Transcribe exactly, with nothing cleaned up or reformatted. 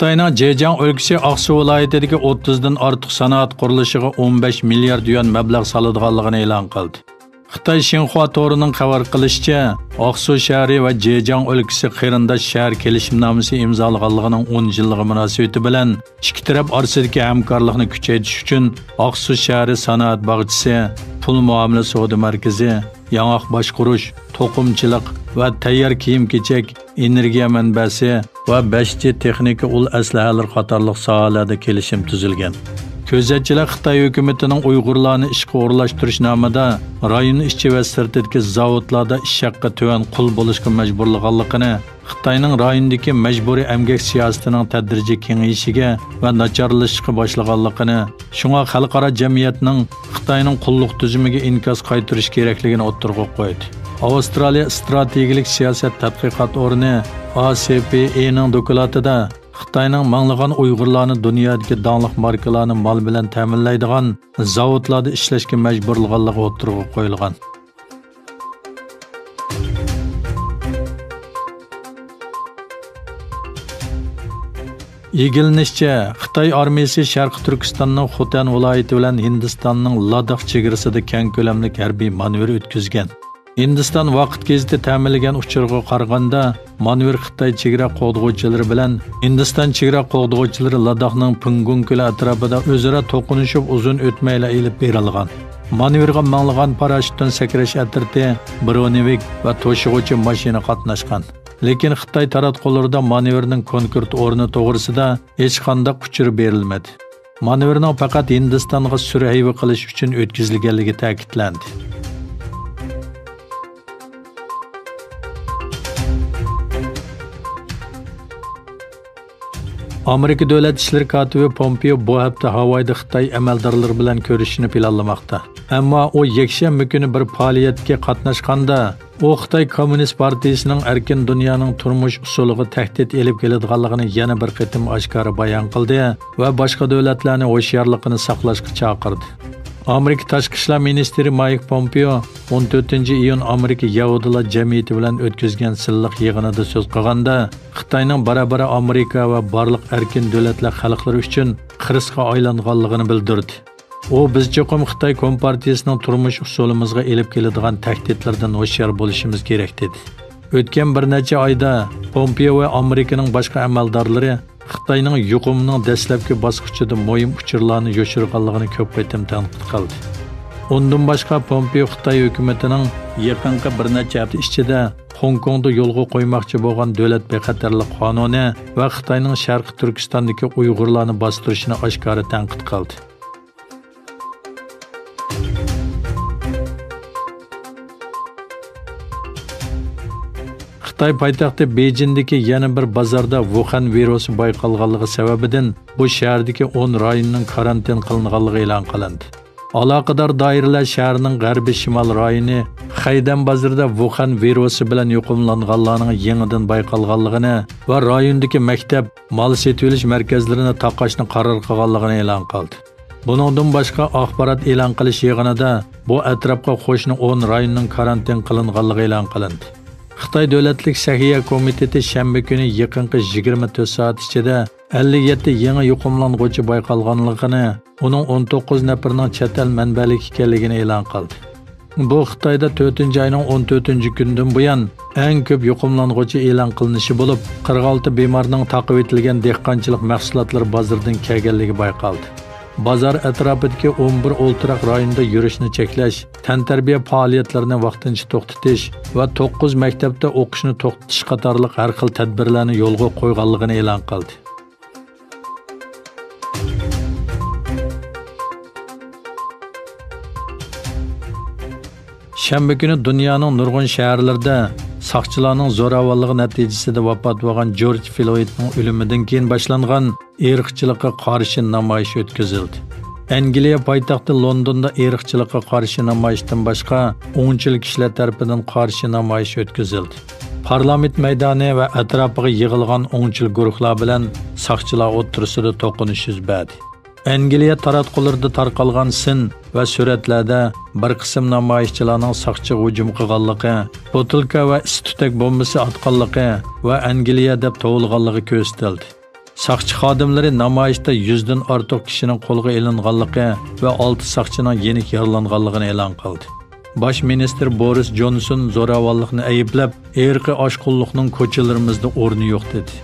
خىتاينىڭ جېجياڭ ئۆلكىسى ئاقسۇ ۋىلايىتىدىكى ئوتتۇزدىن ئارتۇق سانائەت قۇرۇلۇشىغا ئون بەش مىليارد يۈەن مەبلەغ سالىدىغانلىقىنى ئېلان قىلدى. خىتاي شىنخۇا تورىنىڭ خەۋەر قىلىشىچە، ئاقسۇ شەھىرى ۋە جېجياڭ ئۆلكىسى قېرىنداش شەھەر كېلىشىمنامىسى ئىمزالىغانلىقىنىڭ ئون يىللىقى مۇناسىۋىتى بىلەن ئىككى تەرەپ ئارىسىدىكى ھەمكارلىقنى كۈچەيتىش ئۈچۈن ئاقسۇ شەھىرى سانائەت باغچىسى، پۇل مۇئامىلە سودا مەركىزى، ياڭاق باشقۇرۇش، توقۇمىچىلىق ۋە تەييار كىيىم-كېچەك، ئېنېرگىيە مەنبەسى ۋە بەش جى تېخنىكا ئۇل ئەسلىھەلىرى قاتارلىق ساھەلەردە كېلىشىم تۈزۈلگەن. كۆزەتچىلەر خىتاي ھۆكۈمىتىنىڭ ئۇيغۇرلارنى ئىشقا ئورۇنلاشتۇرۇش نامىدا رايون ئىچى ۋە سىرتىدىكى زاۋۇتلاردا ئىش ھەققى تۆۋەن قۇل بولۇشقا مەجبۇرلىغانلىقىنى، خىتاينىڭ رايوندىكى مەجبۇرىي ئەمگەك سىياسىتىنىڭ تەدرىجىي كېڭىيىشىگە ۋە ناچارلىشىشقا باشلىغانلىقىنى، شۇڭا خەلقئارا جەمئىيەتنىڭ خىتاينىڭ قۇللۇق تۈزۈمىگە ئىنكاس قايتۇرۇش كېرەكلىكىنى ئوتتۇرىغا قويدى. ئاۋسترالىيە ئىستراتېگىيىلىك سىياسەت تەتقىقات ئورنى، ئا سى پى ئېنىڭ دوكلاتىدا خىتاينىڭ مىڭلىغان ئۇيغۇرلارنى دۇنيادىكى داڭلىق ماركىلارنى مال بىلەن تەمىنلەيدىغان زاۋۇتلاردا ئىشلەشكە مەجبۇرلىغانلىقى ئوتتۇرىغا قويۇلغان. ئىگىلىنىشىچە، خىتاي ئارمىيىسى شەرقىي تۈركىستاننىڭ خوتەن ۋىلايىتى بىلەن ھىندىستاننىڭ لاداخ چېگرىسىدا كەڭ كۆلەملىك ھەربىي مانېۋىر ئۆتكۈزگەن. ھىندىستان ۋاقىت گېزىتى تەمىنلىگەن ئۇچۇرغا قارىغاندا، مانېۋىر خىتاي چېگرا قوغدىغۇچىلىرى بىلەن ھىندىستان چېگرا قوغدىغۇچىلىرى لاداخنىڭ پىڭگۇڭ كۆلى ئەتراپىدا ئۆزئارا توقۇنۇشۇپ ئۇزۇن ئۆتمەيلا ئېلىپ بېرىلغان. مانېۋىرغا مىڭلىغان پاراشوتتىن سەكرەش ئەترىتى، برونېۋىك ۋە توشۇغۇچى ماشىنا قاتناشقان. لېكىن خىتاي تاراتقۇلىرىدا مانېۋىرنىڭ كونكرېت ئورنى توغرىسىدا ھېچقانداق ئۇچۇر بېرىلمىدى. مانېۋىرنىڭ پەقەت ھىندىستانغا سۈر ھەيۋە قىلىش ئۈچۈن ئۆتكۈزۈلگەنلىكى تەكىتلەندى. ئامېرىكا دۆلەت ئىشلىرى كاتىپى پومپېئو بۇ ھەپتە ھاۋايدا خىتاي ئەمەلدارلىرى بىلەن كۆرۈشۈشنى پىلانلىماقتا. ئەمما ئۇ يەكشەنبە كۈنى بىر پائالىيەتكە قاتناشقاندا، ئۇ خىتاي كوممۇنىست پارتىيىسىنىڭ ئەركىن دۇنيانىڭ تۇرمۇش ئۇسۇلىغا تەھدىت ئېلىپ كېلىدىغانلىقىنى يەنە بىر قېتىم ئاشكارا بايان قىلدى ۋە باشقا دۆلەتلەرنى ھوشيارلىقىنى ساقلاشقا چاقىردى. ئامېرىكا تاشقى ئىشلار مىنىستىرى مايك پومپېئو ئون تۆتىنچى ئىيۇن ئامېرىكا يەھۇدىيلار جەمئىيىتى بىلەن ئۆتكۈزگەن سىنلىق يىغىنىدا سۆز قىلغاندا، خىتاينىڭ بارا-بارا ئامېرىكا ۋە بارلىق ئەركىن دۆلەتلەر خەلقلىرى ئۈچۈن خىرىسقا ئايلانغانلىقىنى بىلدۈردى. ئۇ، بىز چوقۇم خىتاي كومپارتىيىسىنىڭ تۇرمۇش ئۇسۇلىمىزغا ئېلىپ كېلىدىغان تەھدىتلىرىدىن ھوشيار بولۇشىمىز كېرەك، دېدى. ئۆتكەن بىر نەچچە ئايدا پومپېئو ۋە ئامېرىكىنىڭ باشقا ئەمەلدارلىرى خىتاينىڭ يۇقۇمنىڭ دەسلەپكى باسقۇچىدا مۇھىم ئۇچۇرلارنى يوشۇرغانلىقىنى كۆپ قېتىم تەنقىد قىلدى. ئۇندىن باشقا، پومپېئو خىتاي ھۆكۈمىتىنىڭ يېقىنقى بىر نەچچە ھەپتە ئىچىدە خوڭكوڭدا يولغا قويماقچى بولغان دۆلەت بىخەتەرلىك قانۇنى ۋە خىتاينىڭ شەرقىي تۈركىستاندىكى ئۇيغۇرلارنى باستۇرۇشىنى ئاشكارا تەنقىد قىلدى. خىتاي پايتەختى بېيجىڭدىكى يەنە بىر بازاردا ۋۇخەن ۋىرۇسى بايقالغانلىقى سەۋەبىدىن، بۇ شەھەردىكى ئون رايوننىڭ كارانتىن قىلىنغانلىقى ئېلان قىلىندى. ئالاقىدار دائىرىلەر شەھەرنىڭ غەربىي شىمال رايونى خەيدەن بازىرىدا ۋۇخەن ۋىرۇسى بىلەن يۇقۇملانغانلارنىڭ يېڭىدىن بايقالغانلىقىنى ۋە رايوندىكى مەكتەپ، مال سېتىۋېلىش مەركەزلىرىنى تاقاشنى قارار قىلغانلىقىنى ئېلان قىلدى. بۇنىڭدىن باشقا، ئاخبارات ئېلان قىلىش يىغىنىدا بۇ ئەتراپقا قوشنا ئون رايوننىڭ كارانتىن قىلىنغانلىقى ئېلان قىلىندى. خىتاي دۆلەتلىك سەھىيە كومىتېتى شەنبە كۈنى يېقىنقى يىگىرمە تۆت سائەت ئىچىدە ئەللىك يەتتە يېڭى يۇقۇملانغۇچى بايقالغانلىقىنى، ئۇنىڭ ئون توققۇز نەپىرىنىڭ چەت ئەل مەنبەلىك ئىكەنلىكىنى ئېلان قىلدى. بۇ خىتايدا تۆتىنچى ئاينىڭ ئون تۆتىنچى كۈنىدىن بۇيان ئەڭ كۆپ يۇقۇملانغۇچى ئېلان قىلىنىشى بولۇپ، قىرىق ئالتە بىمارنىڭ تاقىۋېتىلگەن دېھقانچىلىق مەھسۇلاتلىرى بازىرىدىن كەلگەنلىكى بايقالدى. بازار ئەتراپىدىكى ئون بىر ئولتۇراق رايونىدا يۈرۈشنى چەكلەش، تەنتەربىيە پائالىيەتلىرىنى ۋاقتىنچە توختىتىش ۋە توققۇز مەكتەپتە ئوقۇشنى توختىتىش قاتارلىق ھەر خىل تەدبىرلەرنى يولغا قويغانلىقىنى ئېلان قىلدى. شەنبە كۈنى دۇنيانىڭ نۇرغۇن شەھەرلىرىدە ساقچىلارنىڭ زوراۋانلىقى نەتىجىسىدە ۋاپات بولغان جورج فلويدنىڭ ئۆلۈمىدىن كېيىن باشلانغان ئىرقچىلىققا قارشى نامايىش ئۆتكۈزۈلدى. ئەنگلىيە پايتەختى لوندوندا ئىرقچىلىققا قارشى نامايىشتىن باشقا، ئوڭچىل كىشىلەر تەرىپىدىن قارشى نامايىش ئۆتكۈزۈلدى. پارلامېنت مەيدانى ۋە ئەتراپىغا يىغىلغان ئوڭچىل گۇرۇھلار بىلەن ساقچىلار ئوتتۇرىسىدا توقۇنۇش يۈز بەردى. ئەنگلىيە تاراتقۇلىرىدا تارقالغان سىن ۋە سۈرەتلەردە بىر قىسىم نامايىشچىلارنىڭ ساقچىغا ھۇجۇم قىلغانلىقى، بوتۇلكا ۋە ئىس-تۈتەك بومبىسى ئاتقانلىقى ۋە ئەنگلىيە دەپ توۋلىغانلىقى كۆرسىتىلدى. ساقچى خادىملىرى نامايىشتا يۈزدىن ئارتۇق كىشىنىڭ قولغا ئېلىنغانلىقى ۋە ئالتە ساقچىنىڭ يېنىك يارىلانغانلىقىنى ئېلان قىلدى. باش مىنىستىر بورىس جونسون زوراۋانلىقنى ئەيىبلەپ، ئىرقىي ئاشقۇنلۇقنىڭ كوچىلىرىمىزدا ئورنى يوق دېدى.